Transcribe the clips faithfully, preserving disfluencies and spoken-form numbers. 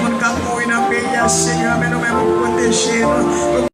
moun k ap mouri nan peyi a, Senyè, men nou menm ou pwoteje nou.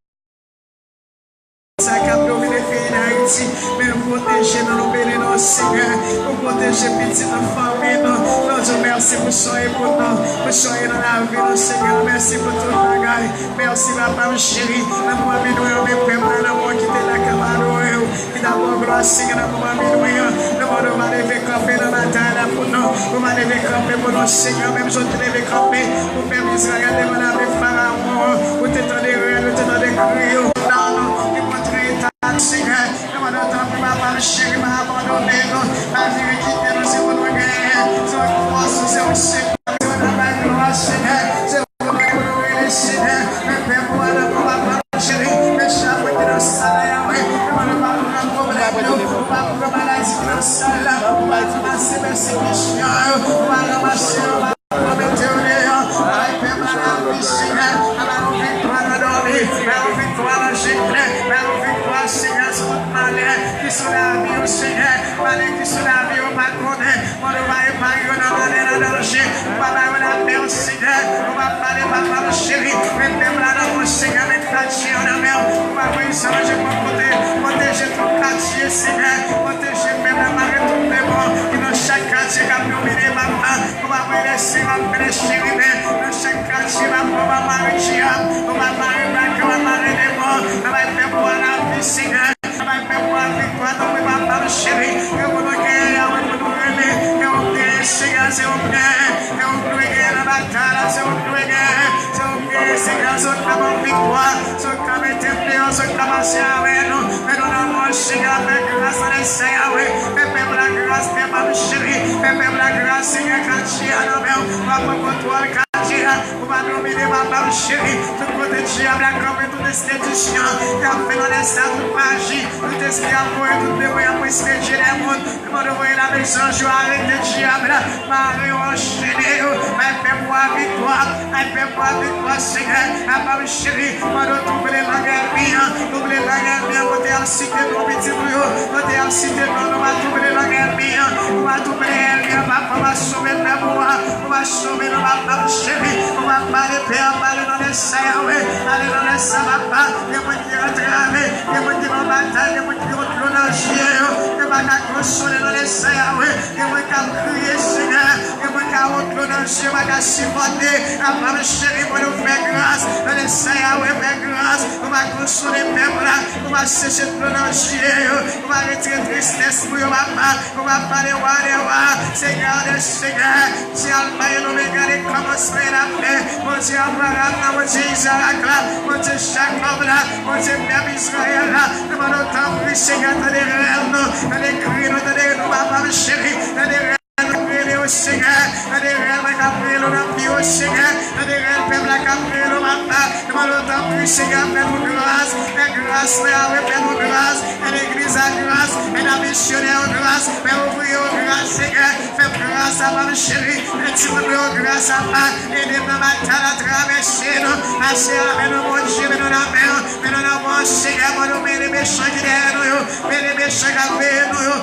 Sa k ap domine peyi Dayiti, men nou pwoteje nou, nou beni nou, Senyè. Ou pwoteje pitit nou, fanmi nou. Nou di w mèsi pou sa w ye pou nou, pou sa w ye nan lavi nou, Senyè. Mèsi pou tout bagay. Mèsi, papa m cheri. Nan moman minwi an, men pèp la nan mò ki te la k ap adore w, ki t ap ba w glwa, Senyè, nan moman minwi an. Nou mande w va leve kanpe nan batay la pou nou. Ou va leve kanpe pou nou, Senyè. Menm jan w te leve kanpe pou pèp Izrayèl devan lame Farawon an. Ou te tande rèl, ou te tande kri yo. Nan nou, ki montre eta nou, Senyè. Nou mande w tanpri, papa m cheri, pa abandone nou. Pa vire kite nou, se ou nou genyen. Se ou ki fòs nou, se ou ki sekou nou, se ou n ap bay glwa, Senyè. Se ou nou genyen pou nou rele, Senyè. Men pèp ou a nan men w, papa m cheri. Men chak moun ki nan sal la, Yahweh. Nou mande w pa pran pwoblèm yo. Ou pa pran maladi ki nan sal la. Ou pa ranmase pèsekisyon yo. Ou pa ranmase yo. Mete yo deyò, bay pèp la lavi, Senyè. Bay yon viktwa nan dòmi, bay yon viktwa nan jete, bay yon viktwa, Senyè, sou tout malè ki sou lavi yo, Senyè. Malè ki sou lavi yo, pa konnen. Mande w va epanye yo nan malè, nan danje. Ou va ba yo lapè, Senyè. Ou va pale, papa m cheri. Men pèp la nan men w, Senyè, men katye yo nan men w. Ou va voye zanj pou pwote-, pwoteje tout katye, Senyè. Pwoteje pèp la, mare tout demon ki nan chak katye k ap domine, papa. Ou va voye lèserafen, lècheriben nan chak katye, papa, ou va mare dyab, ou va mare baka, ou va mare demon. Nan bay pèp ou a lavi, Senyè. Nan bay pèp ou a viktwa, tanpri, papa m cheri. Ke pou nou genyen, Yahweh, pou nou rele. Ke ou genyen, Senyè, se ou genyen. Ke ou dwe genyen nan batay la, se ou dwe genyen. Se ou genyen, Senyè, se ou k ap ban viktwa. Se ou k ap mete m deyò, se ou k ap mache avè nou. Men nou nan men w, Senyè, fè gras nan lè sa, Yahweh. Fè pèp la gras, papa m cheri. Fè pèp la gras, Senyè, katye a nan men w. Ou va pran kontwòl katye a. Ou va domine, papa m cheri. Tout kote dyab la kanpe, tout enstitisyon k ap fè nan lè sa, tout maji, tout espri ap voye, tout demon y ap espedye lè moun. Mande w voye lame zanj yo, arete dyab la, mare yo, anchene yo, bay pèp ou a viktwa, bay pèp ou a viktwa, Senyè, papa m cheri, mande w touble lang ènmi an, touble lang ènmi an, kote y ap site non pitit ou yo, kote y ap site non nou, va touble lang ènmi an, ou va touble ènmi an, papa, va sove pèp ou a, ou va sove nou, papa m cheri, ou va pale pè, pale nan lè sa, Yahweh, pale nan lè sa, papa, gen moun ki antrave, gen moun ki nan batay, gen moun ki gen dlo nan je yo, yo pa ka konsole nan lè sa, Yahweh. Gen moun k ap kriye, Senyè. Gen moun k ap wont dlo nan je, yo pa ka sipòte. Papa m cheri, pou nou fè gras. Nan lè sa, Yahweh, fè gras. Ou va konsole pèp la. Ou va seche dlo nan je yo. Ou va retire tristès pou yo, papa. Ou va pale wa dè wa, Senyè dè senyè. Se Alfa e Lomega, le kòmansman e lafen. Bondye Abraram nan, Bondye Izarak la, Bondye Jakòb la, Bondye pèp Izrayèl la. Nou mande w tanpri, Senyè, tande rèl nou, tande kri nou, tande nou, papa m cheri, tande rèl nou k ap rele w, Senyè, tande rèl mwen k ap rele w nan pi wo, Senyè, tande rèl pèp la k ap rele w, papa. Nou mande w tanpri, Senyè, fè nou gras, fè gras, Yahweh, fè nou gras, fè legliz la gras, fè nan misyonè yo gras, fè ouvriye yo gras, Senyè, fè gras, papa m cheri, fè timoun yo gras, papa. Ede m nan batay la, travèse nou, pase avè nou, Bondye, men nou nan men w, men nou nan men w, Senyè, mande w mele mechan ki dèyè nou yo, mele mechan k ap veye nou yo,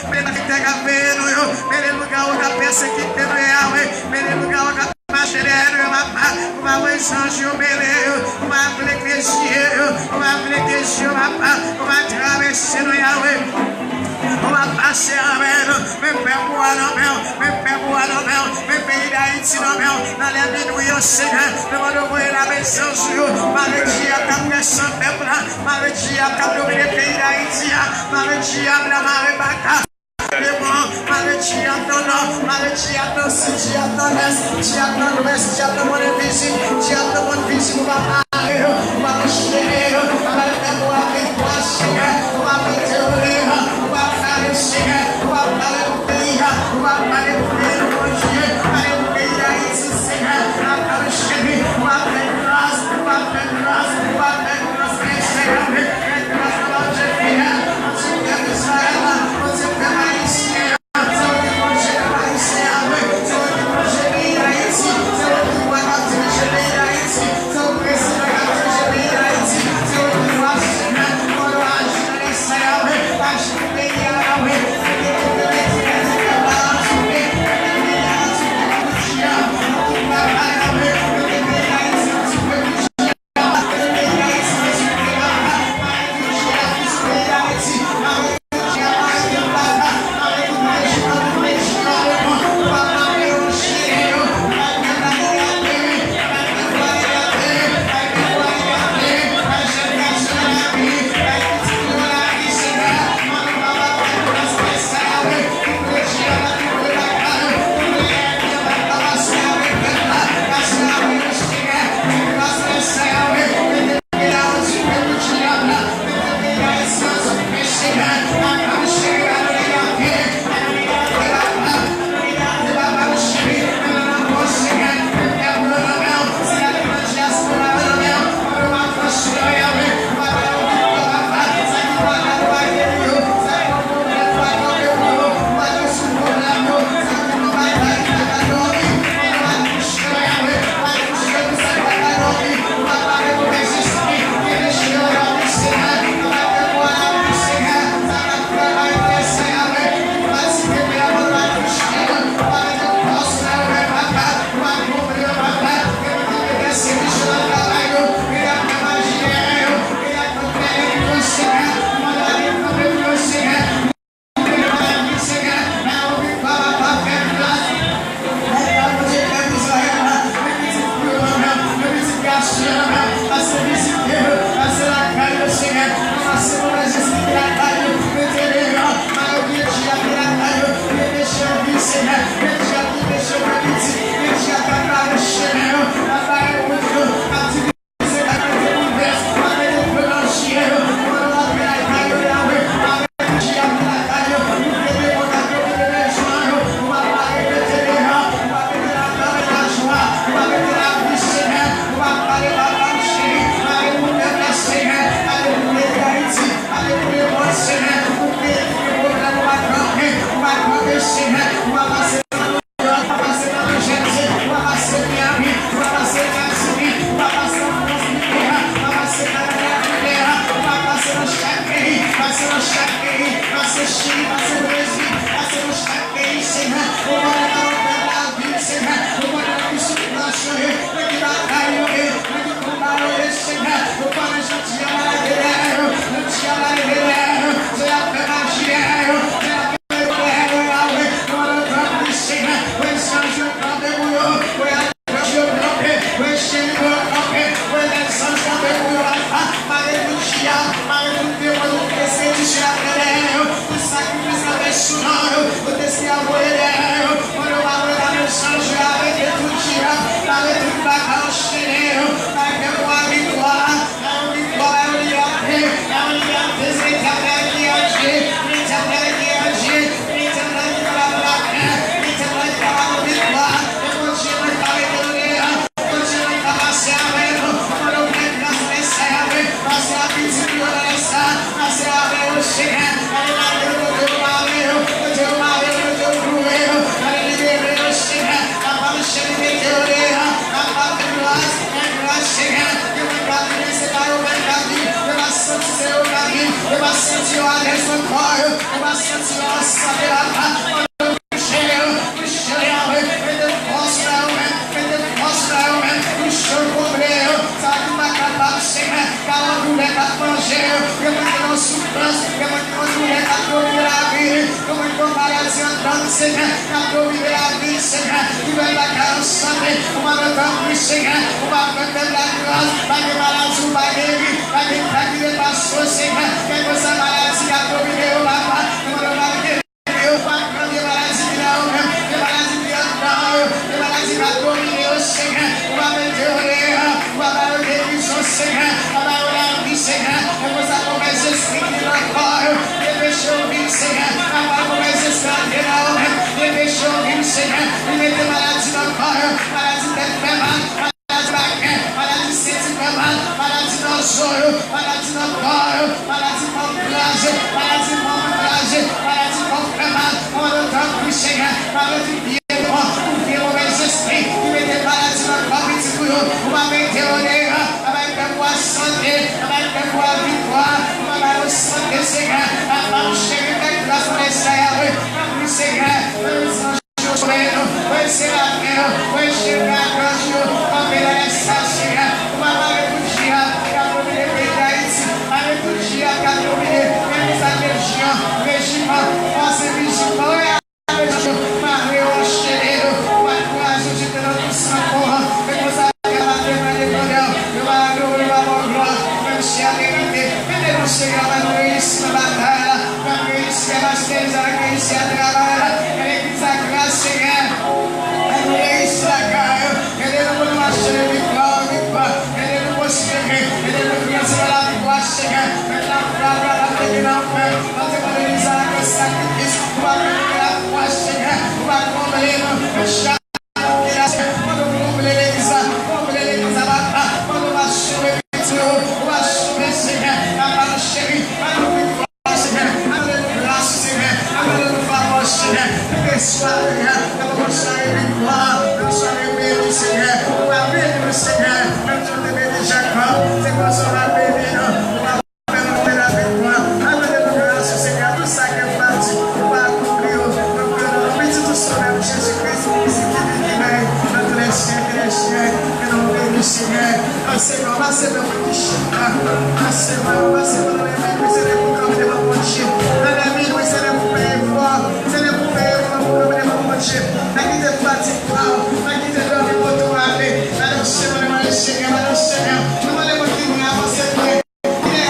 mele malfektè k ap veye nou yo, mele lougawou k ap pèsekite nou, Yahweh, mele lougawou k ap mache dèyè nou yo, papa, ou va voye zanj yo mele yo, ou va avlege zye yo, ou va avlege zye yo, papa, ou va travèse nou, Yahweh. Ou va pase avè nou, men pèp ou a nan men w, men pèp ou a nan men w, men peyi Dayiti nan men w, nan lè minwi yo, Senyè, nou mande w voye lame zanj ou yo, mare dyab k ap pran san pèp la, mare dyab k ap domine peyi Dayiti a, mare dyab la, mare baka, demon, mare dyab nan nò, mare dyab nan sid, dyab nan lès, dyab nan lwès, dyab nan mond envizib, dyab nan mond vizib, ou va mare yo, ou va anchene yo, ou va fè pou avè Senyè, ou va mete yo deyò, ou va pale, Senyè, ou va pale pou peyi a, ou va pale pou peyi nou, Bondye, pale pou peyi Dayiti, Senyè, papa m cheri, ou va fè gras, ou va fè gras, ou va fè gras, Senyè, fè gras nan Bondye fidèl, Bondye pèp Izrayèl la, Bondye pèp ayisyen an, se ou ki Bondye pèp ayisyen an, wi, se ou ki Bondye peyi Dayiti, se ou ki wa k ap dirije peyi Dayiti, se ou prezidan Cheri, pou yo kanpe, voye lèzanj kanpe pou yo, papa. Mare tout dyab, mare tout demon, tout espri ki ap dèyè yo, tout sa ki prezante sou non yo, tout espri ap voye dèyè yo. Mande yo pa voye lame zanj yo, arete tout dyab, arete tout bagay, anchene yo, bay pèp ou a viktwa. Ba yo viktwa, ba yo libète, ba yo libète, se Letènèl ki aji, Letènèl ki aji, Letènèl ki kapab lakè, Letènèl ki kapab viktwa. E Bondye mwen pa mete nou deyò, Bondye mwen pa pase avè nou. Mande w fè gras, Mesaya mwen, pase a pitit ou yo nan lè sa, pase avè yo, Senyè. Ale lage yo kote yo mare yo, kote yo mare yo, kote yo kloure yo. Ale libere yo, Senyè. Papa, m cheri mete yo deyò. Papa, fè gras, fè gras, Senyè. Yo menm k ap viv, se pa yo menm k ap viv. Yo pa santi se yo k ap viv. Yo pa santi yo alèz nan kò yo. Yo pa santi yo an sante, papa. Touche yo, touche yo, mete fòs nan yo menm, mete fòs nan yo menm. Touche yo, konble yo. Sa ki pa kapab, Senyè. Ka nan doulè k ap manje yo, gen moun ki nan soufrans, gen moun ki nan doulè k ap domine lavi li, gen moun ki nan maladi anndan, Senyè, k ap domine lavi li, Senyè, ki fè l pa ka an sante. Ou mande w tanpri, Senyè, ou pa fè pèp la gras, pa gen maladi ou pa geri, pa gen ka ki depase w, Senyè, kèlkeswa maladi k ap domine yo, papa, nou mande w pa geri. Yo pa pran vye maladi ki nan yo menm, vye maladi ki anndan yo, vye maladi k ap domine yo, Senyè. Ou pa mete yo deyò, ou pa ba yo gerizon, Senyè. Pa ba yo lavi, Senyè. E konsa, movèzespri ki nan kò yo, depeche yo vin, Senyè. Pa ba movèzespri antre nan yo menm, depeche yo vin, Senyè. Li mete maladi nan kò yo, maladi tèt fè mal, maladi bakè, maladi senti fè mal, maladi nan zo yo, maladi nan kò yo, maladi kò kraze, maladi manm kraze, maladi kò fè mal. Mande w tanpri, Senyè, maladi vye demon, ou vye movèzespri ki mete maladi nan kò pitit ou yo, ou pa mete yo deyò. Bay pèp ou a sante, bay pèp ou a viktwa, ou pa ba yo sante, Senyè. Papa m cheri, fè gras nan Mesaya mwen, tanpri, Senyè. Voye zanj yo sove nou, voye serafen yo, voye cheve ak anj yo kanpe nan lè sa, Senyè. Ou pa mare tout dyab k ap domine peyi Dayiti, mare tout dyab k ap domine, menm sa lejiyon, rejiman, fòs envizib, voye avèk yo, mare yo, anchene yo, ou pa kraze yo, jete nan tou san kò an, men konsa, Papa, devan levanjil, yo va adore, yo va ba w glwa, menm si a verite, mete nou, Senyè, fè nou reyisi nan batay la, fè nou reyisi, fè Pastè Elisa reyisi a travay la, fè legliz la gras, Senyè. Fè nou reyisi lakay yo. Ede nou pou nou mache de viktwa an viktwa. Ede nou pwospere. Ede nou grandi nan lavi pou w, Senyè. Fè lavi a travay nan fè. Nan temwen legliz la, nan sakrifis. Ou pa fè nou gen lafwa, Senyè. Ou pa konble nou. Mande w konble legliz la, konble legliz la, papa. Mande w pa sove pitit ou, ou pa sove, Senyè. Papa nou cheri, mande w viktwa, Senyè. Mande w gras, Senyè. Mande w favè, Senyè. Mete sware a nan yon sware viktwa, yon sware beni, Senyè. Ou va beni nou, Senyè. Menm jan w te beni Jakòb, se konsa w va beni nou. Ou va fè nou fè lavi pou mwen. Mande nou gras, Senyè, tout sa ke m pati, ou va akonpli yo. Nou priye nan non pitit ou Sovè nou, Jezi Kris, ki viv, ki rèy nan tou lè syèk dè syèk. Ke nou beni, Senyè. Pase nou, pase nou, moun ki chita. Pase nou, pase nou, nan lè minwi, se lè pou kanpe devan Bondye. Nan lè minwi, se lè pou peye fò. Se lè pou peye fò, pou kanpe devan Bondye. Pa kite fatig pa w, pa kite dòmi pote w ale. Mande w, Senyè, mande w, Senyè, mande w, Senyè. Nou mande moun ki vle avanse vre.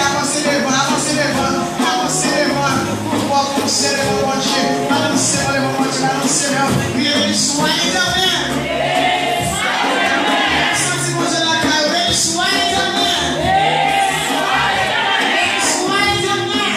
Avanse devan, avanse devan, avanse devan. Pou fò pou sere devan Bondye. Avanse devan Bondye, avanse devan. Kriye, Béni soit l'Éternel. Santi Bondye lakay ou, Béni soit l'Éternel. Béni soit l'Éternel.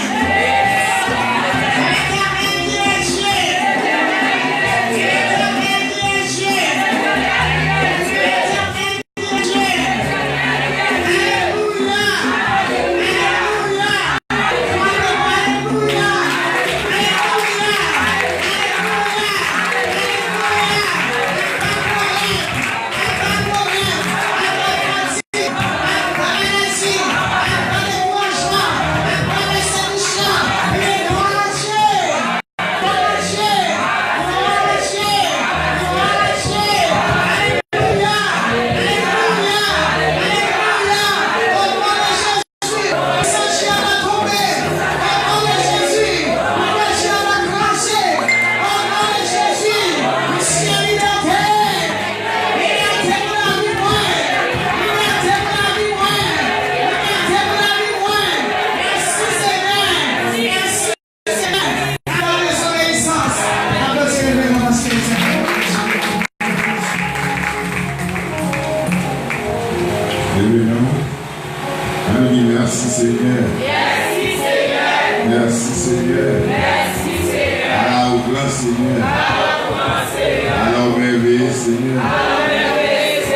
Mèsi, Senyè. Mèsi, Senyè. Mèsi, Senyè. Mèsi, Senyè. Ala ou gran, Senyè. Ala ou gran, Senyè. Ala ou mèveye, Senyè. Ala ou mèveye, Senyè.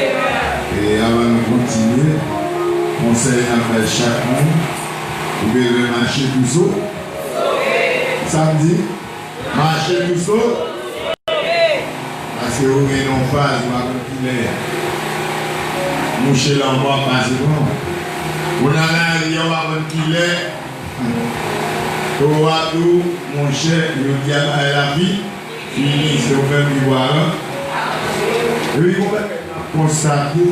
E avan nou kontinye, konsèy n ap bay chak moun, ou bezwen mache tou sou. Sa m di? Mache tou sou. Paske ou gen yon faz, ou pa konn kilè mouche lanmò ap pase pran w. Ou nan lari a, ou pa konn kilè towo a ap di w, monchè, jodi a bagay la fi-, fini, se ou menm ki pral. Epi, ou mèt konstate,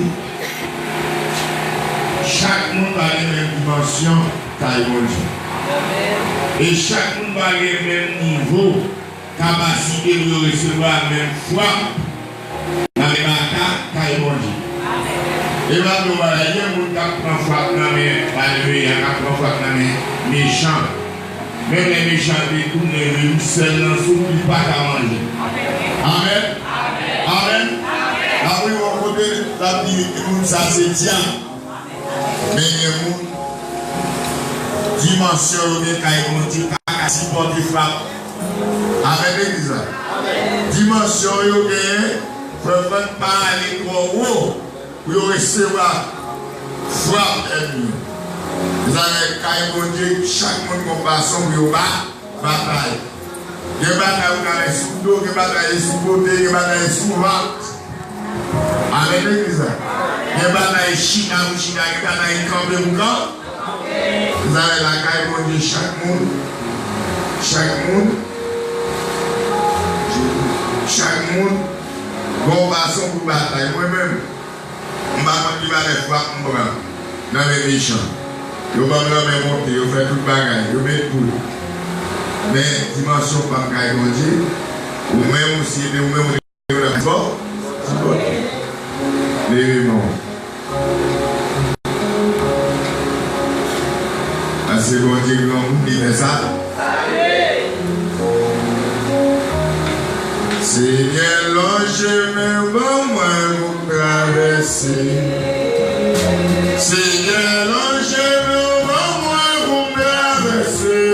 chak moun pa gen menm dimansyon kay Bondye. E chak moun pa gen menm nivo kapasite pou yo resevwa menm frap nan men baka kay Bondye. E m ap di w bagay, gen moun k ap pran frap nan men malveyan, k ap pran frap nan men mechan. Men lè mechan te tounen vye, li sèl nan soup, li pa ka manje. Amèn. Amèn. Apre yon kote, l ap di moun sa se dyab. Men gen moun, dimansyon yo gen kay Bondye pa ka sipòte frap. Amèn, legliz la. Dimansyon yo genyen, frè Frank, pa ale twò wo pou yo resevwa frap ènmi yo. Mezanmi, kay Bondye, chak moun gon fason pou yo ba-, batay. Gen batay ou ka wè sou do, gen batay sou kote, gen batay sou vant. Amèn, legliz la. Gen batay chita pou chita, gen batay kanpe pou kanpe. Zafè lakay Bondye, chak moun, chak moun, chak moun gon fason pou batay. Mwen menm, m pa konn ki valè frap m pran nan men mechan. Yo ban m lanmen monte, yo fè tout bagay, yo met bout. Men dimansyon pa m kay Bondye, ou menm ou si, epi ou menm ou Bon, bon. Leve men w. Paske Bondye granmoun, li fè sa. Senyè, lonje men w ban mwen pou m travèse. Senyè, lonje men w ban mwen pou m travèse.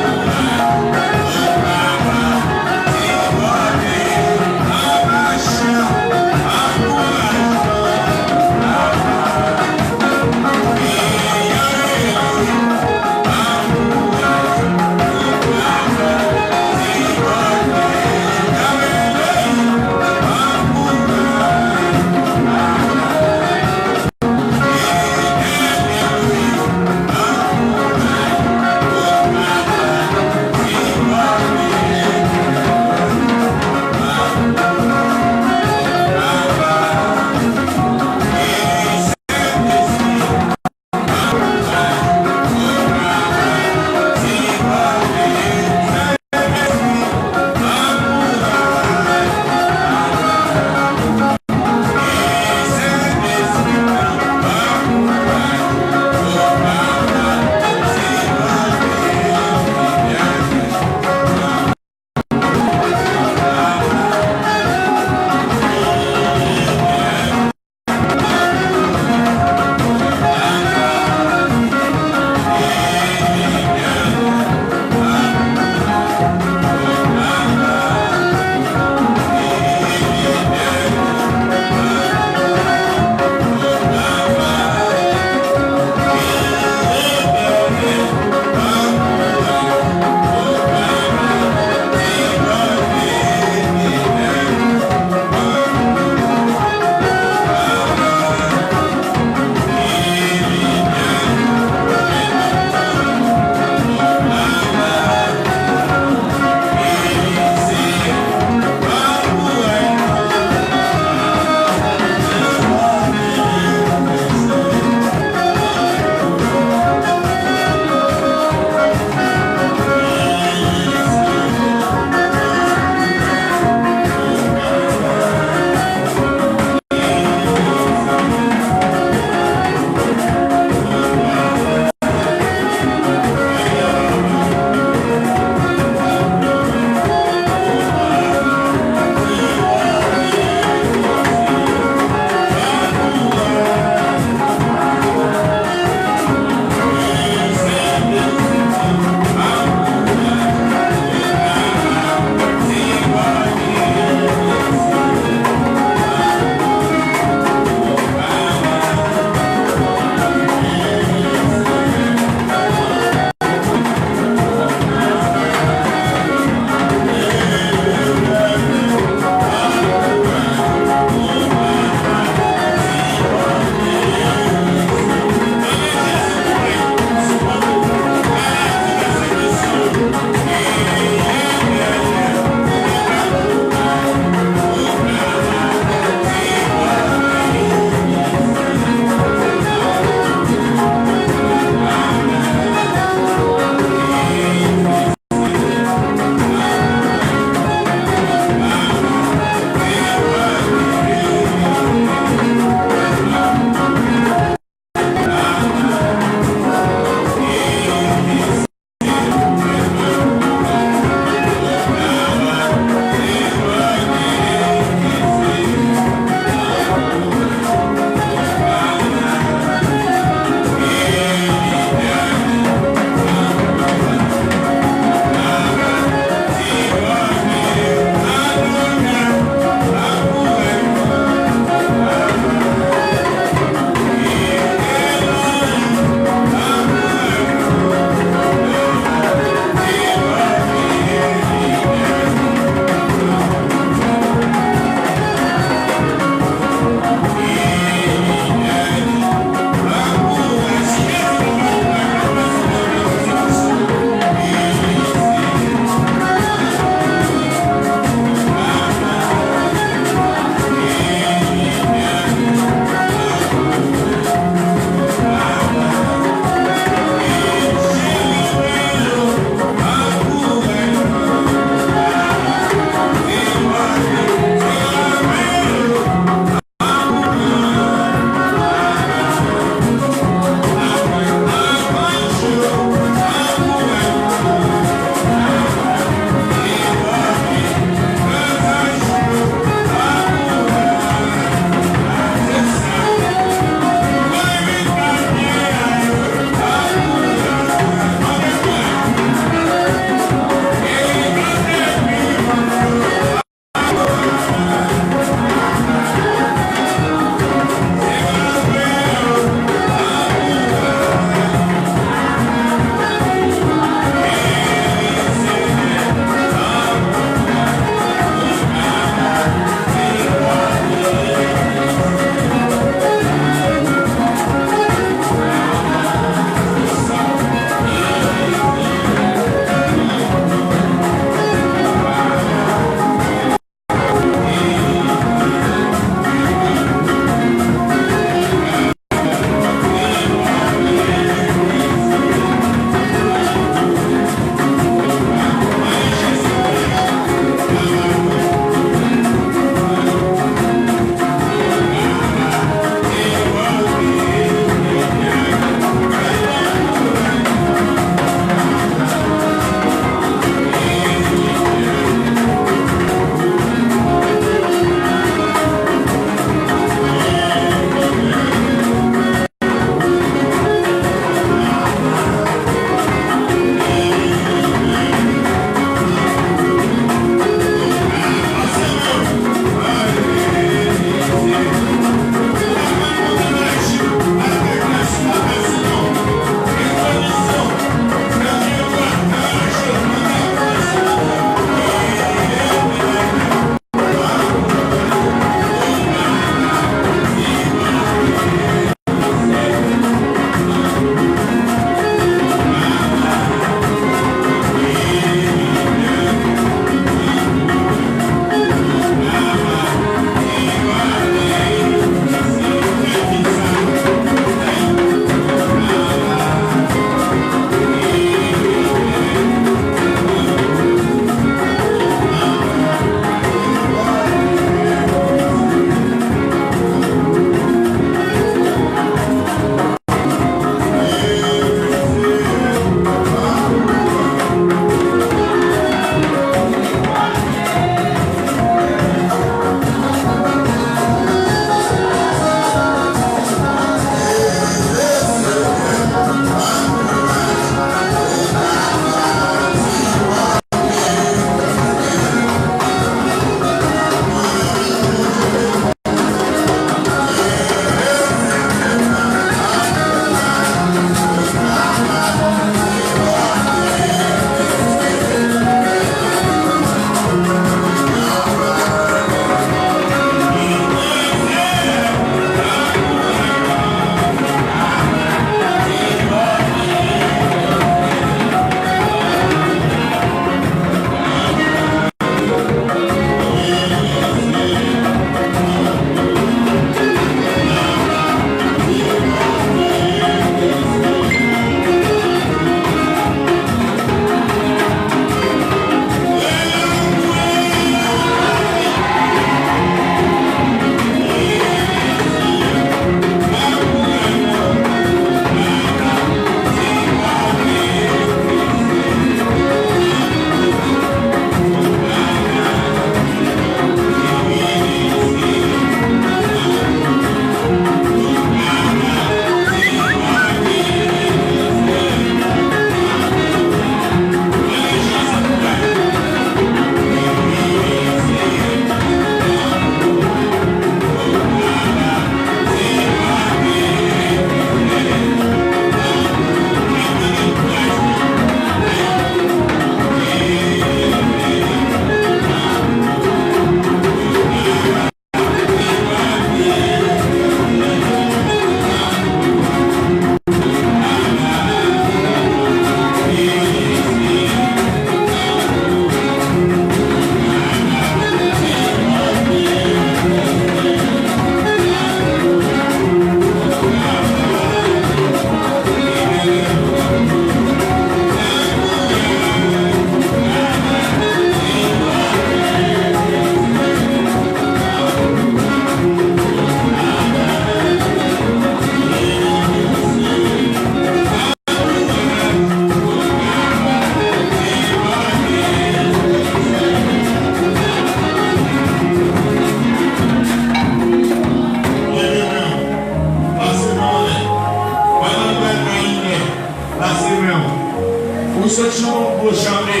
Tande,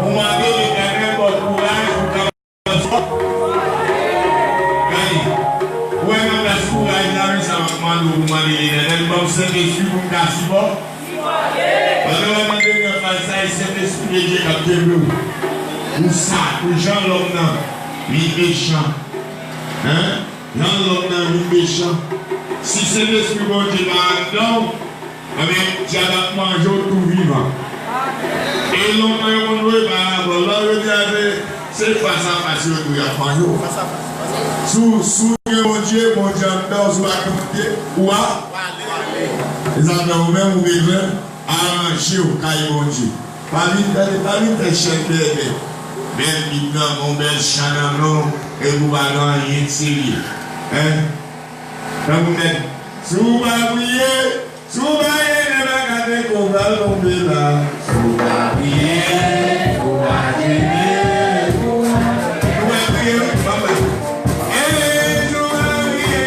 ou mande Letènèl ba w kouraj pou w kapab fò. Gade, ou wè nan plas kouraj la, men sa m ap mande w pou mande Letènèl ban m Sentespri pou m ka sipò. Pandan w ap mande nan faz sa, e Sentespri de Dye k ap kenbe w. Pou sa, pou jan lòm nan vin mechan. Hein? Jan lòm nan vin mechan. Si Sentespri Bondye pa anndan w, ebyen, dyab ap manje w tou vivan. E lontan yo konn voye parabòl la, yo di a se, se fas a fas yo tou y ap manje w. Si w, si w gen Bondye, Bondye anndan w, si w pa gen Bondye, ou a. E sa fè ou menm ou bezwen aranje w kay Bondye. Pa vin, pa vin fè chèn bèbè. Bèl bib nan men w, bèl chan nan men w, epi w pa gen anyen k serye. Hein? Tankou nèg, si w pa priye, si w pa priye, nèg la ka teke w pral tonbe la. Si w pa priye, si w pa jene, si w pa, nou pa priye, wi, papa. E, si w pa priye,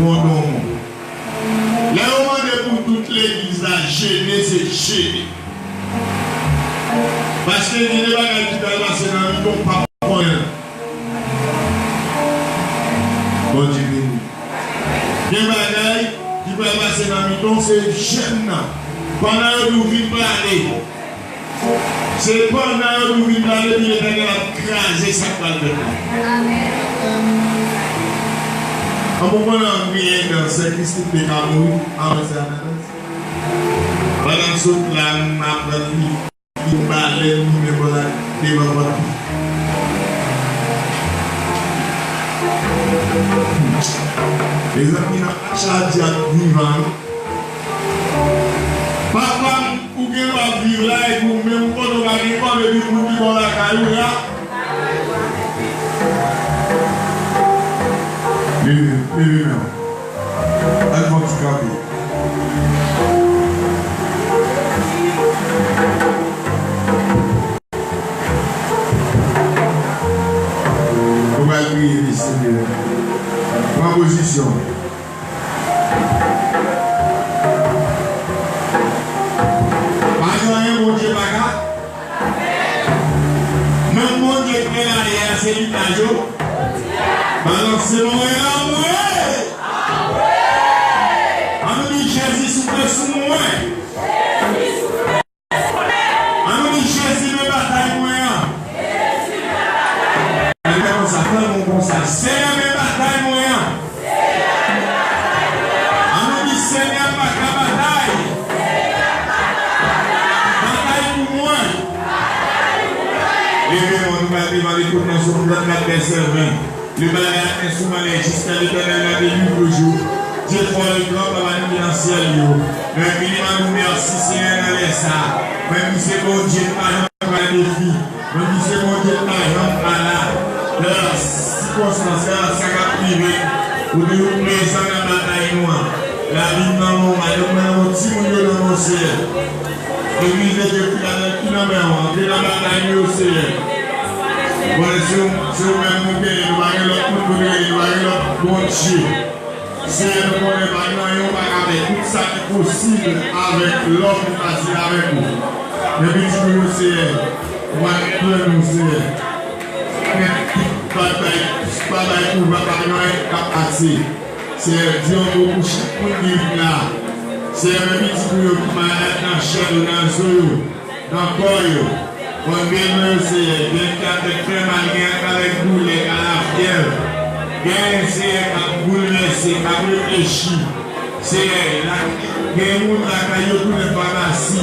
Wondonmon. Lè yo mande pou tout legliz la jene, se jene. Paske gen de bagay ki pral pase nan mitan w p ap konnen. Bondye beni. Gen bagay ki pral pase nan mitan w, se jèn nan. Pandan yo di w vin pale, se pandan yo di w vin pale, epi Letènèl ap kraze sa k pral fèt la. An pou konnen anyen nan sè Christine te ka mouri anvan sè Ananas. Pandan m sot la, m aprann li, li balèn li menm bò la devan pòt li. Mezanmi, n ap mache a di ak vivan wi. Papa m, ou gen dwa viv la epi ou menm kote w pa gen kòb epi moun ki ba w lakay ou la. Leve, leve men w. Al fè yon ti kanpe. Nou pral priye, mesye. Pran pozisyon. Pa gen anyen Bondye pa ka. Menm Bondye k fè layè a, se li k la yo. Balanse mwen anmwe. Anmwe. Anmwe. Ann nou di Jezi souple sou mwen. Ann nou di Jezi men batay mwen an. Ann fè konsa, fè yon konsa. Senyè men batay mwen an. Ann nou di Senyè m pa ka batay. Batay pou mwen. Leve men w, nou pral devan li tout nan Sòm trannkat vèsè ven. Le malheur attend son malheur jusqu'à l'Éternel la délivrance. Dieu fort et grand, papa nou ki nan syèl yo. Mwen vini ban nou mèsi, Senyè, nan lè sa. Mwen di se Bondye m pa janm pral defi. Mwen di se Bondye m pa janm pa la. Nan sikonstans, nan sa k ap rive, ou toujou prezan nan batay nou an. Lavi m nan men w, madanm mwen, timoun yo nan men w, Senyè. Legliz de Dye Filadelfi nan men w, antre nan batay nou yo, Senyè. Bon, se w, se w menm nou genyen, nou pa gen lòt moun pou nou genyen, nou pa gen lòt Bondye. Senyè, nou konnen pa gen anyen w pa ka fè. Tout sa ki posib avèk lòm li fasil avèk ou. Men pitit ou yo, Senyè, ou pa gen plen nou, Senyè. Men tout bagay, bagay pou pa gen anyen k ap pase. Senyè, di yon mo pou chak moun ki vin la. Senyè, men pitit ou yo ki malad nan chè yo, nan zo yo, nan kò yo. Konn bezwen yo, Senyè. Gen ki atèt fè mal, gen k avèk doulè, k a lafyèv. Gen, Senyè, k ap boulvèse, k ap reflechi. Senyè, la, gen moun lakay yo tounen famasi.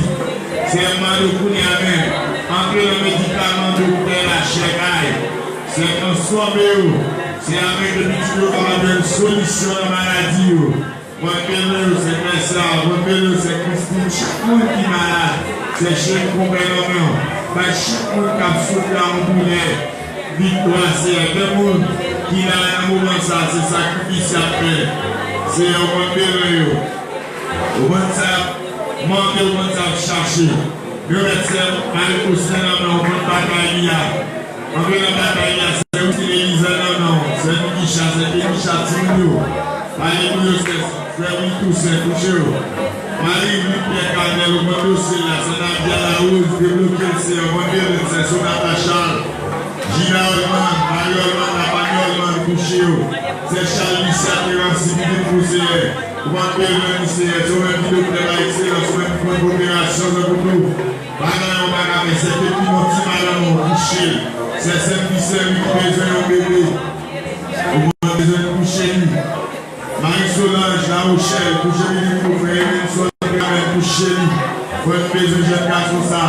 Senyè, m mande w kounye a menm, antre nan medikaman doktè lachè bay. Senyè, transfòme yo. Senyè, afin ke pitit yo kapab jwenn solisyon nan maladi yo. Mwen beni w, Senyè, Sè Arvan, beni w, Sè Christine, chak moun ki malad, Sè cheri konpè nan men w, bay chak moun k ap soufri a yon doulè, viktwa, Senyè. Gen moun ki la nan moman sa, se sakrifis y ap fè. Senyè, ou konn bezwen yo. Ou konn sa y ap mande, ou konn sa y ap chache. Yo mèt Sè, male kosnè nan men w, ou konn batay li a. Antre nan batay la, Sè Wisly Elizan nan men w, Sè Nikisha, Sè Kenisha, timoun yo. Pale pou yo, Sè, Sè Wi Tousen, touche yo. Mari Wi Pyè Kanèl, ou konn dosye la, Sè Nadia Larose, debloke l, Seyè, ou konn deliv, Sè Sonata Charles, Gina Olman, Mari Olman, Napani Olman, touche yo. Sè Charles Lucia Teransi, pitit pou Seyè, ou konn bezwen li, Seyè, se ou menm ki doktè pa ekselans, ou menm ki konn operasyon, Sè Boutou. Bagay ou pa ka fè, Sè Pepinò, ti madanm ou, touche l. Sè Sènvi, Sè Wi ki bezwen yon bebe. Ou konn bezwen touche li. Mari Solanj, Lawochèl, touche pitit ou, frè Emenson, Emen, touche li. Frè m bezwen jèn gason sa.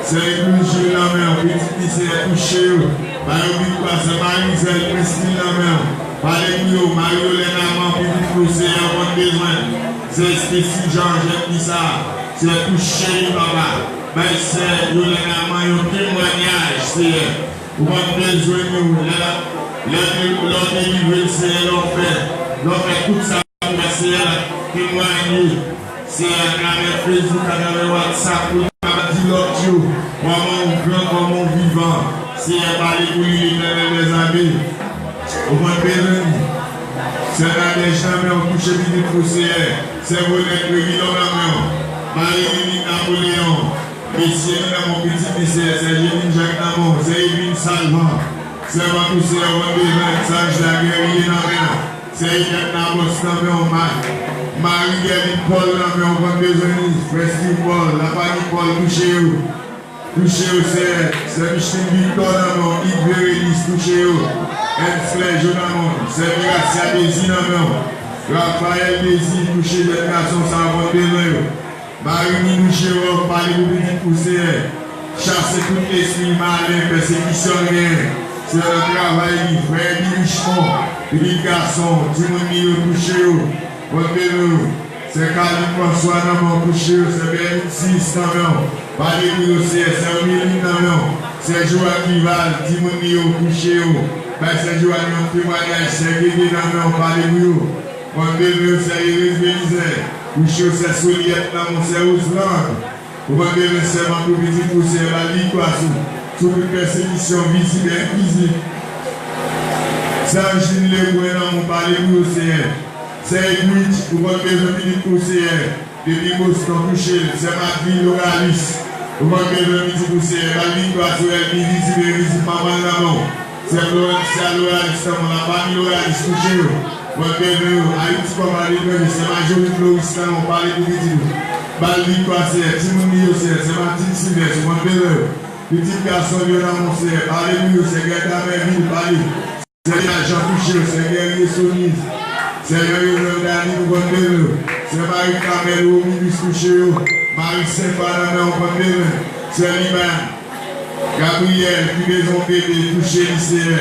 Sè Edwin Jil nan men w, pitit li, Seyè, touche yo. Ba yo viktwa, Sè Marizèl, Prenstil nan men w. Pale pou yo, Mari Yolèn Aman, pitit ou, Seyè, ou konn bezwen. Sè Stacy Jean, jèn fi sa. Seyè, touche li, papa. Bay sè Yolèn Aman yon temwayaj, Seyè. Ou konn bezwen nou. Lè l ap, lè, lè w delivre l, Seyè, lè w fè, lè w fè tout sa pou mwen, Seyè, l ap temwaye. Seyè, atravè Facebook, atravè WhatsApp, pou l kapab di lòt yo kòman w gran, kòman w vivan. Seyè, pale pou li, Letènèl dèzame. Ou konn bezwen li. Sè Nadèj nan men w, touche pitit ou, Seyè. Sè Volèt Revilon nan men w. Mari Lili Napoleyon. Mesye li nan men w, pitit li, Seyè. Sè Jelin Jak nan men w. Sè Edwin Salvan. Sèvant ou, Seyè, ou konn bezwen l. Sè Anjla Guerrier nan men w. Sè Edet Nabòs nan men w. Ma-, Mari Gèlin Pòl nan men w, ou konn bezwen li. Frè Steve Pòl, lafanmi Pòl, touche yo. Touche yo, Seyè. Sè Micheline Victor nan men w, Yves Vérélis, touche yo. Ernst Clergeau nan men w, Sè Miracia Désir nan men w. Raphaël Désir, touche jèn gason sa a, ou konn bezwen yo. Marie Minou Gérard, pale pou pitit ou, Seyè. Chase tout espri malen, pèsekisyon l genyen. Seyè, nan travay li, frè Eddie Richemond, pitit gason, timoun li yo, touche yo. Ou konn bezwen yo. Sè Carline François nan men w, touche yo. Sè Bernard Sis nan men w, pale pou yo, Seyè. Sè Omeline nan men w, Sè Joanne Duval, timoun li yo, touche yo. Bay Sè Joanne yon temwayaj. Sè Gege nan men w, pale pou yo. Ou konn bezwen yo, Sè Erez Belizaire, touche yo. Sè Soliette nan men w, Sè Roseland, ou konn bezwen sèvant ou, pitit ou, Seyè, ba l viktwa sou, sou tout pèsekisyon vizib e envizib. Sè Angeline Lebrun nan men w, pale pou yo, Seyè. Sè Edwidge, ou konn bezwen pitit ou, Seyè. Depi Boston, touche l. Sè Madville Loralis, ou konn bezwen pitit ou, Seyè. Ba l viktwa sou ènmi vizib e envizib, manman l nan men w. Sè Florencia Loralis nan men w, lafanmi Loralis, touche yo. Ou konn bezwen yo. Ayiti kòm aletranje, Sè Majorit Floris nan men w, pale pou pitit ou. Ba l viktwa, Seyè. Timoun li yo, Seyè. Sè Martine Sylvestre, ou konn bezwen yo. Pitit gason yo nan men w, Seyè. Pale pou yo, Sè Gerda Mervil, pale. Sè Dena Jean, touche yo. Sè Guerrier Soniz, Sè Jean Joseph Dany, ou konn bezwen yo. Sè Marie Carmelle Romulus, touche yo. Marie Saint Pha nan men w, ou konn bezwen. Sè Liman Gabriel ki bezwen yon bebe, touche li, Seyè.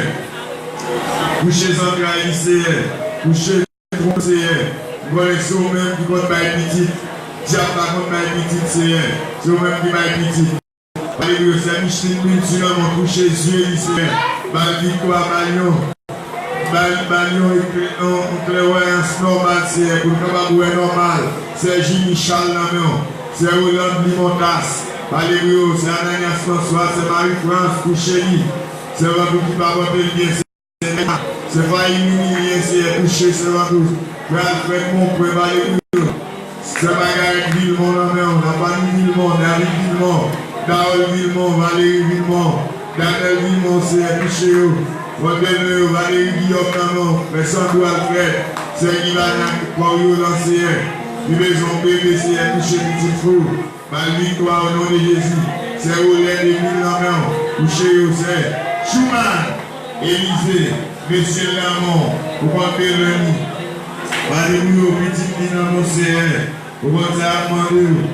Touche zantray li, Seyè. Touche tronk, Seyè. M konnen se ou menm ki konn bay pitit. Dyab pa konn bay pitit, Seyè. Se ou menm ki bay pitit. Pale pou yo, Sè Micheline Bintu nan men w, touche zye li, Seyè. Ba l viktwa, ba l yon, ba l, ba l yon eklè-, yon, yon klèwayans nòmal, Seyè, pou l kapab wè nòmal. Sè Jimmy Charles nan men w. Sè Roland Limontas, pale pou yo. Sè Ananias François, Sè Marie France, touche li. Sèvant ou ki pa pote l byen, Sè Fayi Minilyen, Seyè, touche sèvant ou. Frè Alfred Monpwen, pale pou yo. Sè Margaret Vilmont nan men w, lafanmi Vilmont, David Vilmont, Daol Vilmont, Valérie Vilmont, Daniel Vilmont, Seyè, touche yo. Ou konn bezwen yo, Valérie Guillaume nan men w, frè Sandro Alfred, Sè Ivana Coriolan, Seyè. Li bezwen yon bebe, Seyè, touche pitit fou. Ba l viktwa o non de Jezi. Sè Rolèd Emil nan men w. Touche yo, Sè Schumann Elize, mesye l nan men w. Ou konn bezwen li. Pale pou yo, pitit li nan men w, Seyè. Ou konn sa y ap mande w.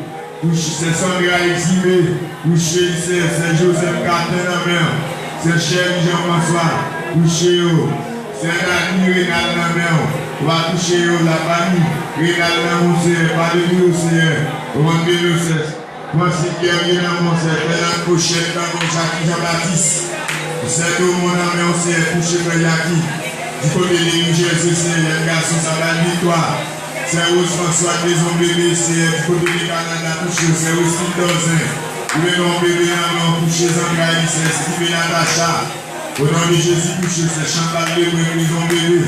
Touche, Sè Sandra Eximé. Touche li, Seyè. Sè Joseph Catin nan men w. Sè Chèri Jean François. Touche yo. Sè Dani Renal nan men w. Ou va touche yo, lafanmi Renal nan men w, Seyè. Pale pou yo, Seyè. Ou konn bebe, Sè Francis Guerrier nan men w, Sè Fernand Cochette nan men w, Jackie Jean Baptiste. Sè Domon nan men w, Seyè. Touche frè Jackie. Di kote de New Jersey, Seyè. Jèn gason sa ba l viktwa. Sè Rose François bezwen bebe, Seyè. Di kote de Kanada, touche yo, Sè Westin Dorzen. Ou bezwen yon bebe nan men w, touche zantray li, Seyè. Steven Natacha. O non de Jezi, touche yo, Sè Chantal Lebrun, prizon bebe.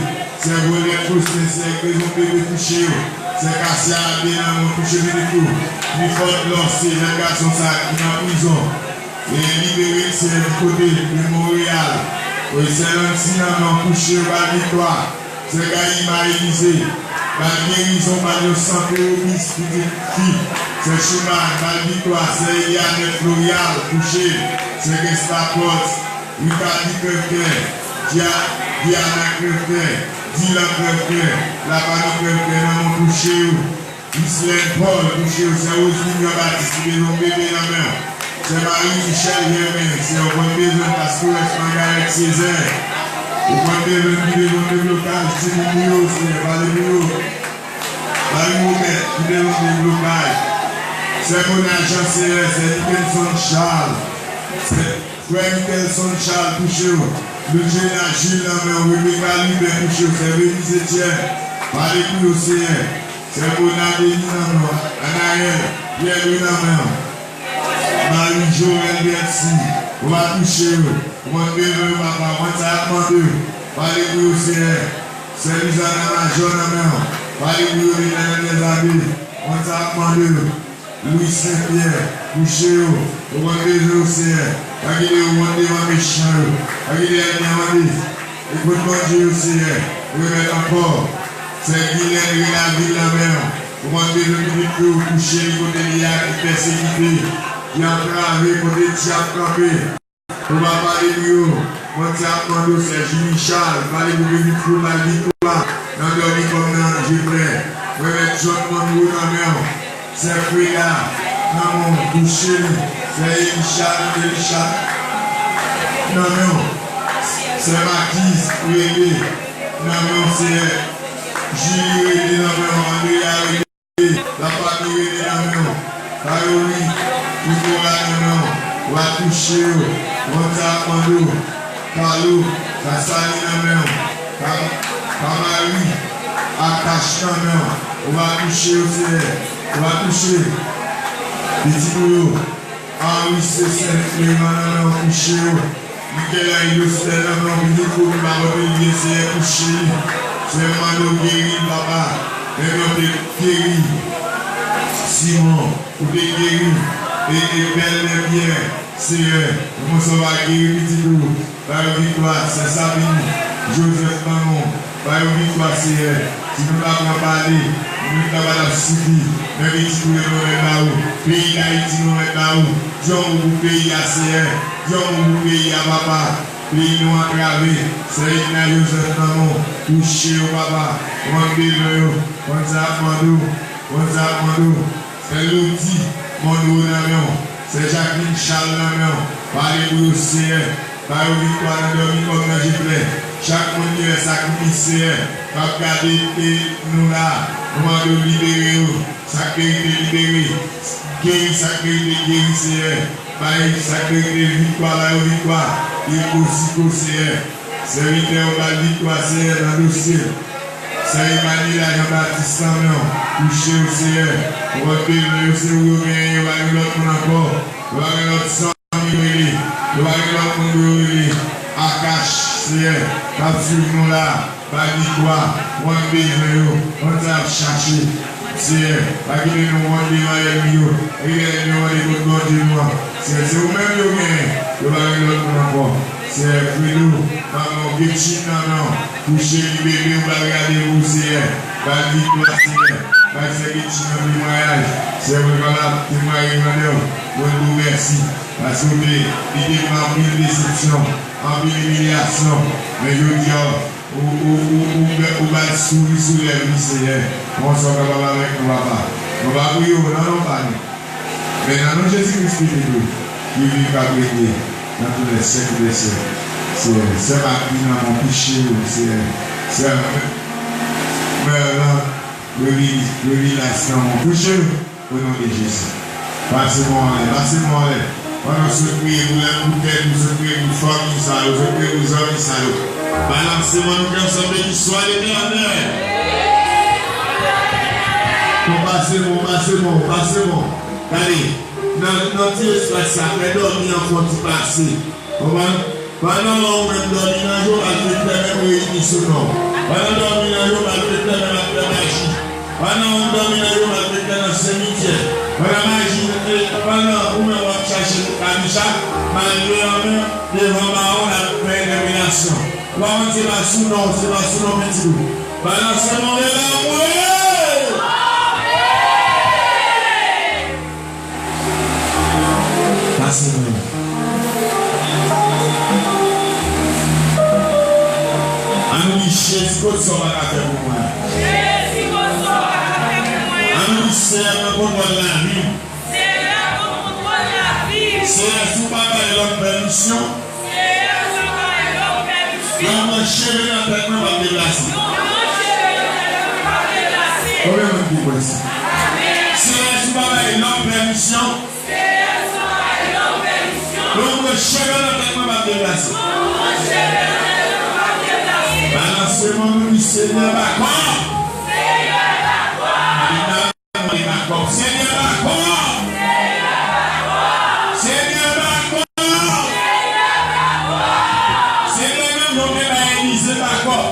Sè Volèt Faustin, Sè prizon bebe, touche yo. Sè Kasia Abe nan men w, touche pitit ou. Clifford Lorcé, jèn gason sa a ki nan prizon. E libere l, Seyè, di kote de Monreyal. Wi, Sè Lancy nan men w, touche yo, ba l viktwa. Sè Gaïma Elize, ba l gerizon, ba l yon sante obis, pitit fi. Sè Schumann, ba l viktwa. Sè Elianette Florial, touche. Sè Gestapos, Ricardie Krèvkè, Dia-, Diana Krèvkè, Dylan Krèvkè, lafanmi Krèvkè nan men w, touche yo. Ghislaine Paul, touche yo. Sè Roseline Jean Baptiste ki bezwen yon bebe nan men w. Sè Marie Michelle Germain, Seyè, ou konn bezwen Pastorès Margarette Césaire. Ou konn bezwen ki bezwen deblokaj, timoun li yo, Seyè, pale pou yo. Marie Robert, ki bezwen deblokaj. Sè Mona Jean, Seyè, Sè Nickenson Charles. Sè Frè Nickelson Charles, touche yo. Ludgena Jules nan men w, Rebecca Lubin, touche yo. Sè Venise Etienne, pale pou yo, Seyè. Sè Mona Denis nan men w, Anaël Pierre Louis nan men w. Marie Joël Bercy, ou va touche yo. Ou konn bezwen yo, papa, ou konn sa y ap mande yo. Pale pou yo, Seyè. Sè Lizana Majò nan men w. Pale pou yo, Letènèl dèzabe. Konn sa ap mande yo. Louis Saint Pierre, kouche yo. Ou konn bezwen yo, Seyè. Pa kite yo wont devan mechan yo. Pa kite ènmi an mande. Ekot Bondye yo, Seyè. Remèt ankò. Sè Gilèn, Renavil nan men w. Ou konn bezwen pitit fi w, kouche li kote li a, ki pèsekite, ki antrave, kote dyab kanpe. Ou va pale pou yo. Bondye ap mande w, Sè Jimmy Charles, pale pou pitit fi w, ba l viktwa nan dòmi kòm nan je plè. Remèt John Monroe nan men w. Sè Freda, nan men w, kouche l. Sè Elisha, Elisha, nan men w. Sè Makis, rete nan men w, Seyè. Julie, rete nan men w. Andrea, rete. Lafanmi, rete nan men w. Kayouri, Nicolas nan men w. W a touche yo. Wanda, Mando, Carlo, Kasani nan men w. Ka-, Kamari, Akash nan men w. Ou va touche yo, Seyè. Ou va touche pitit ou yo. Henri Cécile Clément nan men w, touche yo. Michel Henri Dostel nan men w, pitit ou ki pa pote l byen, Seyè, touche li. Seyè, m mande w geri l, papa. Menm jan w te geri Simon, ou te geri e, e bèlmè Pyè, Seyè. Konsa w va geri pitit ou. Ba yo viktwa, Sè Sabine Joseph nan men w. Ba yo viktwa, Seyè. Si nou ta pran pale, minit la pa t ap sifi. Men pitit ou yo nou remèt ba ou. Peyi Dayiti nou remèt ba ou. Di yon mo pou peyi a, Seyè. Di yon mo pou peyi a, papa. Peyi nou antrave. Sè Edna Joseph nan men w. Touche yo, papa. Ou konn bezwen yo. Konn sa y ap mande w. Konn sa y ap mande w. Sè Lodi Monroe nan men w. Sè Jacqueline Charles nan men w. Pale pou yo, Seyè. Ba yo viktwa nan dòmi kòm nan je plè. Chak moun ki fè sakrifis, Seyè, k ap gade, e, nou la, nou mande w libere yo. Sa k merite libere. Geri sa k merite geri, Seyè. Bay sa k merite viktwa, ba yo viktwa. Eko Siko, Seyè. Sèvitè w ba l viktwa, Seyè, nan dosye. Sè Emmanuel Jean Baptiste nan men w. Touche yo, Seyè. Ou konn bezwen yo, se ou yo genyen, yo pa gen lòt moun ankò. Yo pa gen lòt zanmi yo rele. Yo pa gen lòt moun pou yo rele. Akash, Seyè, k ap swiv nou la. Ba l viktwa, ou konn bezwen yo, konn sa y ap chache. Seyè, pa kite nou wont devan ènmi yo. Kite ènmi yo wont kot Bondye nou an. Seyè, se ou menm yo genyen. Yo pa gen lòt moun ankò. Seyè, Fredo, manman w, Getchine nan men w. Touche li, bebe, ou ba l randevou, Seyè. Ba l viktwa, Seyè. Bay sè Getchine nan temwayaj. Seyè, mwen kapab temwaye grandè w. Mwen di w mèsi. Paske w te, li te pran anpil desepsyon, anpil imilyasyon. Men jodi a, Ou, ou, ou, ou, ou ba l souri sou lèv li, Seyè. Konsa w kapab avèk nou, papa. Nou pa pou yo, nan non pa nou. Men nan non Jezi Kris, pitit ou, ki viv, k ap rete nan tout lè syèk dè syèk. Seyè, sè Maki nan men w, touche yo, Seyè. Sè Merlan, Revili-, Revilas nan men w, touche yo. O non de Jezi. Pase men w anlè, pase men w anlè. Pandan w sot priye pou lè, pou tèt ou, sot priye pou fanmi sa yo, sot priye pou zanmi sa yo. Balanse men nou ki ansanm, beniswa Letènèl. Bon, pase men w, pase men w, pase men w. Gade, nan, nan ti espas sa, fè dòmi an fè yon ti pase. Konprann? Pandan ou menm dòmi nan je w, malfektè menm reyini sou non w. Pandan dòmi nan je w, malfektè menm ap fè maji. Pandan ou dòmi nan je w, malfektè nan simityè. Pandan maji, e, pandan ou menm w ap chache Kamicha, malfektè an menm devan bawon l ap fè entèpelasyon. Ou pa konn se pa sou non w, se pa sou non pitit ou. Balanse men w, leve men w. Pase men w. Ann di, Jezi, kot sa w pa ka fè pou mwen? Jezi, kot sa w pa ka fè pou mwen? Ann di, Seyè nan kontwòl lavi m. Seyè nan kontwòl lavi m. Seyè, si w pa bay lòm pèmisyon, Seyè, si w pa bay lòm pèmisyon, yon branch cheve nan tèt mwen p ap deplase. Yon branch cheve nan tèt mwen p ap deplase. Konbyen moun ki kwè sa? Seyè, si w pa bay lòm pèmisyon, Seyè, si w pa bay lòm pèmisyon, yon branch cheve nan tèt mwen p ap deplase. Yon branch cheve nan tèt mwen p ap deplase. Balanse men w, di, Senyè, ba kò. Senyè, ba kò. Mande bakòp. Senyè, bakòp. Senyè, bakòp. Senyè, menm jan w te bay Elize bakòp.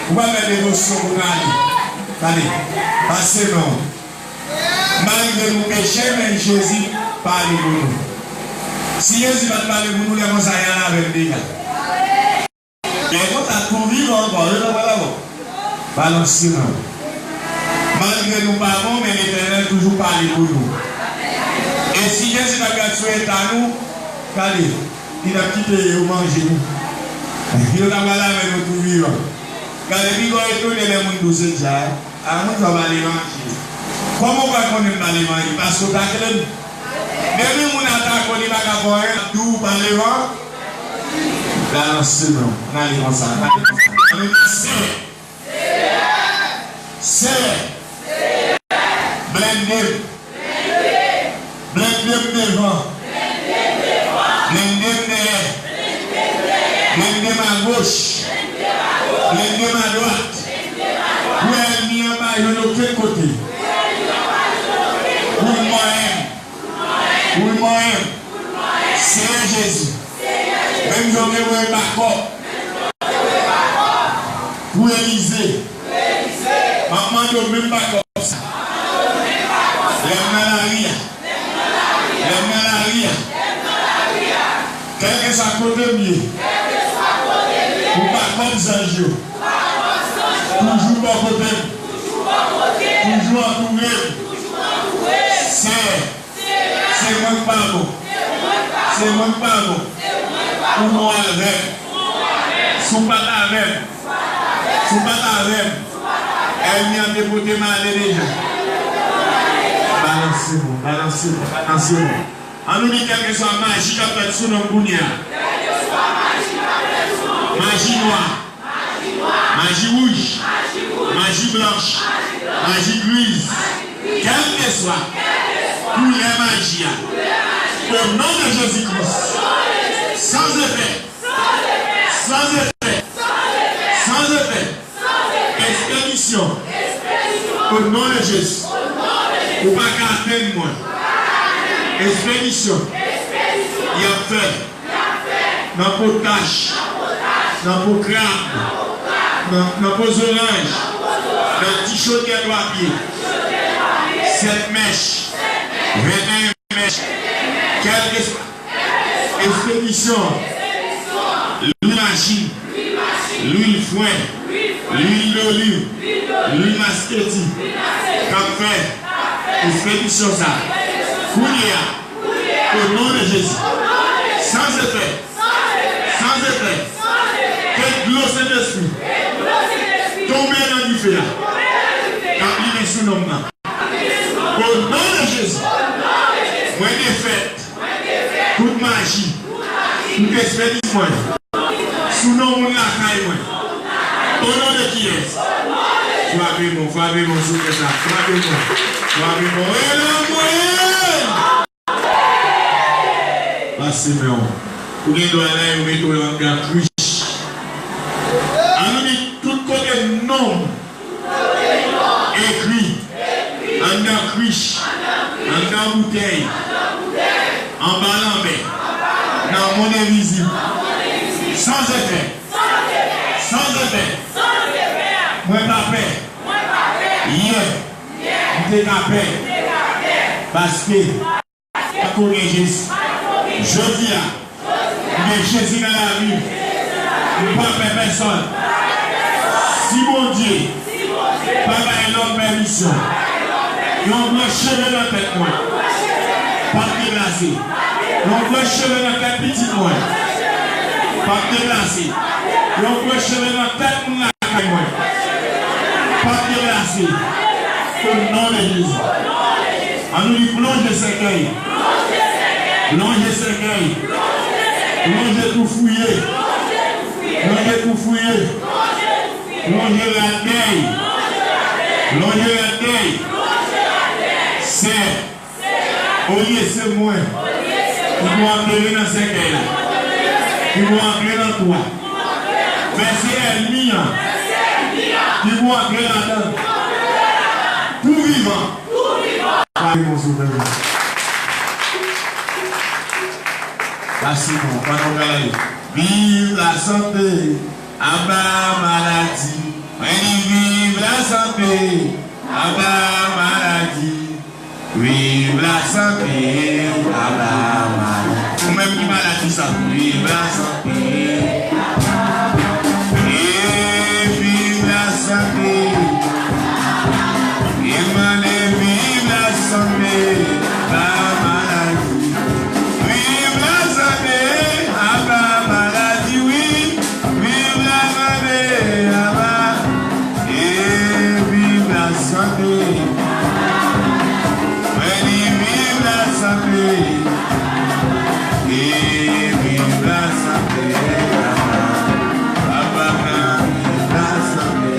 Ou pa fè devosyon pou tande. Tande. Pase non. Malgre nou peche, men Jezi pale pou nou. Si Jezi pa t pale pou nou, lè konsa, y al avè l deja. Lè konsa, tou vivan ankò, yo nan pale avè w. Balanse non. Malgre nou pa bon, men Letènèl toujou pale pou nou. E si Jezi pa t gad sou eta nou, gade, li t ap kite yo manje nou. Yo ta pral avè nou tou vivan. Gade, pi gwo etone lè moun di w se djab. A, moun sa w pa levanjil. Kòman w pral konnen m pa levanjil? Paske w takle m. Depi moun atake w, li pa ka fè w anyen, l ap di w pa levan. Balanse non. N ale konsa, n ale konsa. Ann nou di, Seyè. Seyè. Blende m. Blende m devan. Blende m dèyè. Blende m agoch. Blende m adwat. Pou ènmi an pa jwenn okenn kote. Pou l mòyen m. Pou l mòyen m. Seyè Jezi. Menm jan w te voye bakòp pou Elize. M ap mande w menm bakòp sa. Lè m nan lari a. Lè m nan lari a. Kèlkeswa kote m ye. Pou bakòp zanj yo. Toujou bò kote m. Toujou antoure m. Seyè. Se mwen k pa bon. Se mwen k pa bon. Ou bon avè m. Si w pa t avè m. Si w pa t avè m. Ènmi an te pote m ale deja. Balanse mwen, balanse mwen, balanse mwen. Ann nou di kèlkeswa maji k ap fèt sou non m kounye a. Maji nwa. Maji wouj, maji blanch, maji griz, kèlkeswa koulè maji a, o non de Jezi Kris, san efè, san efè, san efè, espedisyon, o non de Jezi, ou pa ka atenn mwen, espedisyon, y ap fè. Nan po tach, nan po krab, nan, nan po zoranj, nan ti chodyè twa pye, sèt mèch, venteyen mèch, kèlkeswa espedisyon, lwi machin, lwil fren, lwil doliv, lwil masketi, k ap fè espedisyon sa a. Kounye a, o non de Jezi. San efè. San efè. Ke dlo Sentespri tonbe nan dife a k ap limen sou nonm nan. O non de Jezi. Mwen defèt tout maji ki te fè sou mwen, sou non moun lakay mwen. O non de kiyès? Frape mwen, frape mwen sou tèt la, frape mwen, frape mwen. Oye, oye! Pase men w. Ou gen dwa la, yo mete w anndan krich. Ann nou di tout kote non m ekri anndan krich, anndan boutèy, anba lanmè, nan monn envizib. San efè. San efè. Mwen pa pè. Yè, m te ka pè. Paske m konnen Jezi. Jodi a, m gen Jezi nan lavi m. M pa pè pèsonn. Si Bondye pa bay lòm pèmisyon, yon branch cheve nan tèt mwen p ap deplase. Yon branch cheve nan tèt pitit mwen p ap deplase. Yon branch cheve nan tèt moun lakay mwen p ap deplase. O non de Jezi. Ann nou di plonje sèkèy. Plonje sèkèy. Plonje tou fouye. Plonje tou fouye. Plonje rad dèy. Plonje rad dèy. Sè, olye se mwen ki pou antre nan sèkèy la, ki pou antre nan twou a, fè se ènmi an ki pou antre ladan l. Tou vivan. Pase bon, pandan w pral ale. Viv la sante, aba maladi. Santé, aba maladi. Viv la santé, aba maladi. Ou menm ki malad, di sa. Viv la santé. E viv la santé. E mande viv la santé, aba maladi. Viv la santé, aba maladi, wi. Viv la santé, aba. E viv la santé. Mwen di viv la santé. E viv la santé, aba. Aba, viv la santé.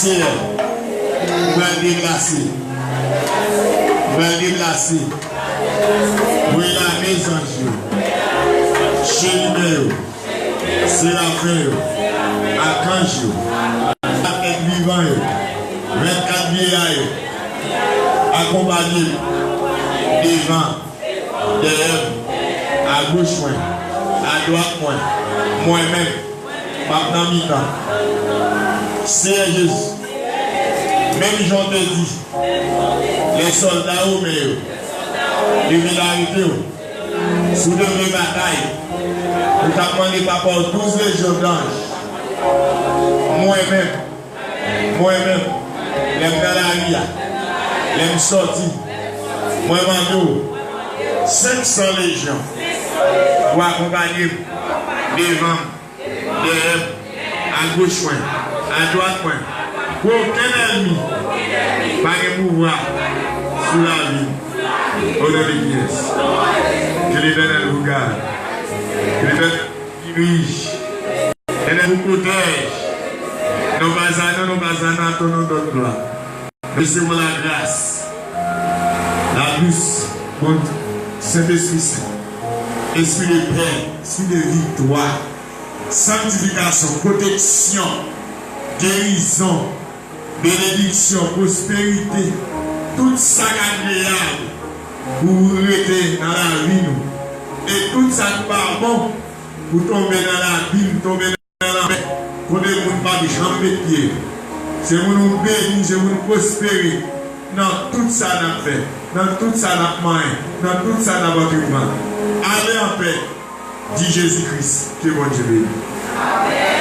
Seyè, m pral deplase. M pral deplase. Voye lame zanj yo, cheriben yo, serafen yo, akanj yo, ak èt vivan yo, vennkat vyeya yo, akonpanye m devan, dèyè m, agoch mwen, adwat mwen, mwen menm, m ap nan mitan. Seyè Jezi, menm jan w te di lè sòlda women yo te vin arete w, si w te vle batay, ou t ap mande papa w douz lejyon danj. Mwen menm, Mwen menm, lè m nan lari a, lè m sòti, mwen mande w senk san lejyon pou akonpanye m, devan m, dèyè m, agoch mwen, adwat mwen, pou okenn ènmi pa gen pouvwa sou lavi m. O non de kiyès? Ke Letènèl vous garde. Ke Letènèl dirije. Etènèl, nou pwotèj. Non pa Zanon, non pa Zana, ton non dòt glwa. Resevwa lagras, laplis, bon, Sentespri Sen, Espri de pè, Espri de viktwa, sanktifikasyon, pwoteksyon, gerizon, benediksyon, pwosperite, tout sa k agreyab pou rete nan lavi nou, e tout sa k pa bon pou tonbe nan labim, tonbe nan lanmè, kote moun p ap janm met pye yo. Se moun ou beni, se moun ou pwospere nan tout sa n ap fè, nan tout sa n ap manyen, nan tout sa n ap antreprann. Ale anpè, di Jezi Kris, ke Bondye beni.